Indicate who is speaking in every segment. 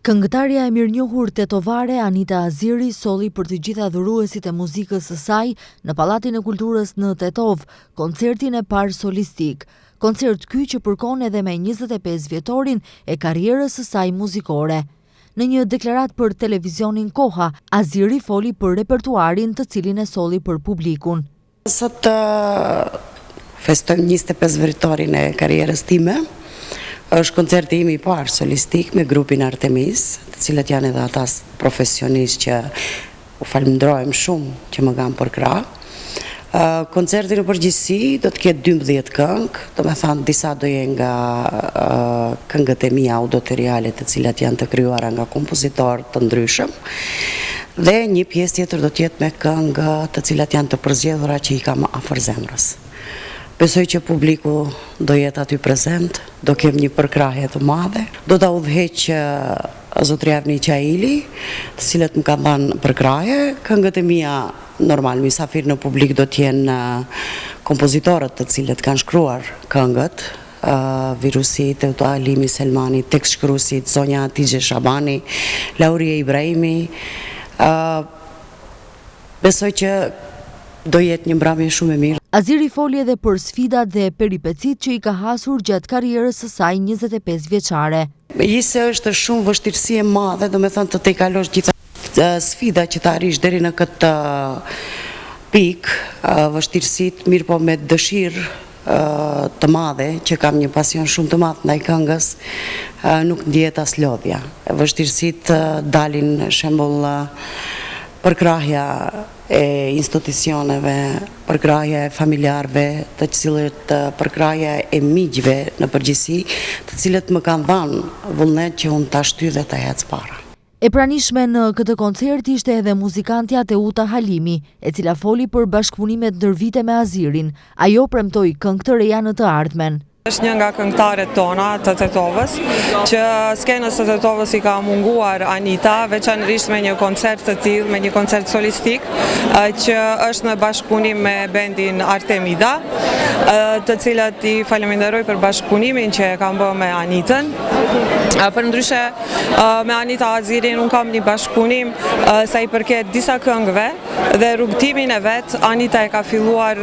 Speaker 1: Këngëtarja e mirënjohur tetovare Anita Aziri solli për të gjithë adhuruesit e muzikës së saj në Pallatin e Kulturës në Tetovë, koncertin e parë solistik. Koncert ky që përkon edhe me 25 vjetorin e karrierës së saj muzikore. Në një deklaratë për televizionin Koha, Aziri foli për repertuarin të cilin e solli për publikun.
Speaker 2: Sot festojmë 25 vjetorin e karrierës time. Është koncerti im i parë solistik me grupin Artemis, të cilët janë edhe ata profesionistë që u falënderojmë shumë që më kanë përkrah. Koncerti në përgjithësi do të ketë 12 këngë, domethënë disa do jenë nga këngët e mia autoriale të cilat janë të krijuara nga kompozitorë të ndryshëm. Dhe një pjesë tjetër do të jetë me këngë të cilat janë të përzgjedhura që i kam afër zemrës. Besoj që publiku do jetë aty prezent, do kem një përkrahje të madhe. Do ta udhëheq zotëri Avni Qaili, të cilët më kanë dhënë përkrahje. Këngët e mia normal mysafir në publik do të jenë kompozitorët të cilët kanë shkruar këngët, Virusi, Teuta Halimi, Selmani, tekstshkruesit, zonja Hatixhe Shabani, Laurie Ibrahimi. Besoj që do jetë një mbrëmje shumë e mirë.
Speaker 1: Aziri foli edhe për sfidat dhe peripecitë që i ka hasur gjatë karrierës së saj 25 vjeçare.
Speaker 2: Megjithëse është shumë vështirësi e madhe, domethënë të tejkalosh gjitha sfida që të arrish deri në këtë pikë, vështirësitë, mirëpo me dëshirë të madhe, që kam një pasion shumë të madh ndaj këngës, nuk ndihet as lodhja. Vështirësitë dalin shembull përkrahja e institucioneve, përkrahja e familjarëve, të cilët përkrahja e miqve në përgjithësi, të cilët më kanë dhënë vullnet që unë ta shty dhe të ec para.
Speaker 1: E pranishme në këtë koncert ishte edhe muzikantja Teuta Halimi, e cila foli për bashkëpunimet ndër vite me Azirin. Ajo premtoi këngë të reja në të ardhmen.
Speaker 3: Është një nga këngëtaret tona të Tetovës, që skenës së Tetovës i ka munguar Anita, veçanërisht me një koncert të tillë, me një koncert solistik, që është në bashkëpunim me bendin Artemida, të cilët i faleminderoj për bashkëpunimin që e kanë bërë me Anitën. Përndryshe, Me Anita Azirin unë kam një bashkëpunim sa i përket disa këngëve dhe rrugëtimin e vet Anita e ka filluar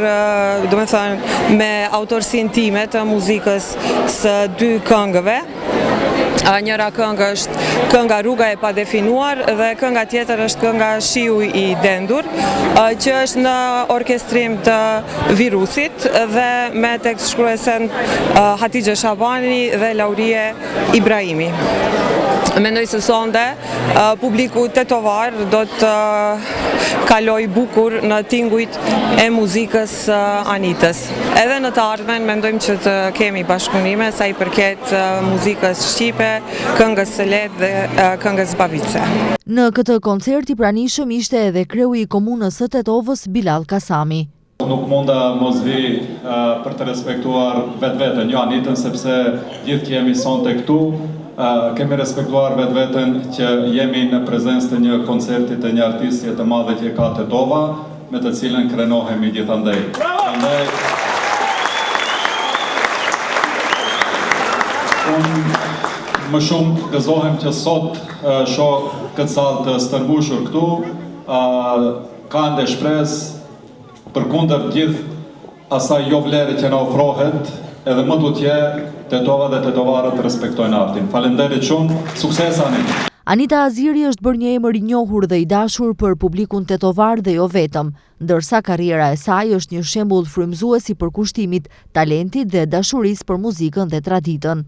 Speaker 3: domethënë me autorësinë time të muzikës së dy këngëve. Njëra këngë është kënga Rruga e padefinuar dhe kënga tjetër është kënga Shiu i dendur, që është në orkestrim të Virusit dhe me tekstshkruesen Hatixhe Shabani dhe Laurie Ibrahimi. Mendoj se sonte publiku tetovar do të kalojë bukur në tingujt e muzikës së Anitës. Edhe në të ardhmen mendojmë që të kemi bashkëpunime sa i përket muzikës shqipe, këngës së lehtë dhe këngës zbavitëse.
Speaker 1: Në këtë koncert i pranishëm ishte edhe kreu i Komunës së Tetovës, Bilall Kasami.
Speaker 4: Nuk munda mos vi për të respektuar vetveten, jo Anitën, sepse gjithë që jemi sonte këtu, kemi respektuar vetveten që jemi në prezencë të një koncerti të një artistje të madhe që e ka Tetova, me të cilën krenohemi gjithandej. Prandaj unë më shumë gëzohem që sot shoh këtë sallë të stërmbushur këtu, ka ende shpresë Përkundër gjithë asaj jo vlere që na ofrohet, edhe më tutje, Tetova dhe tetovarët respektojnë artin. Faleminderit shumë, sukses Ani!
Speaker 1: Anita Aziri është bërë një emër i njohur dhe i dashur për publikun tetovar dhe jo vetëm, ndërsa karriera e saj është një shembull frymëzues i përkushtimit, talentit dhe dashurisë për muzikën dhe traditën.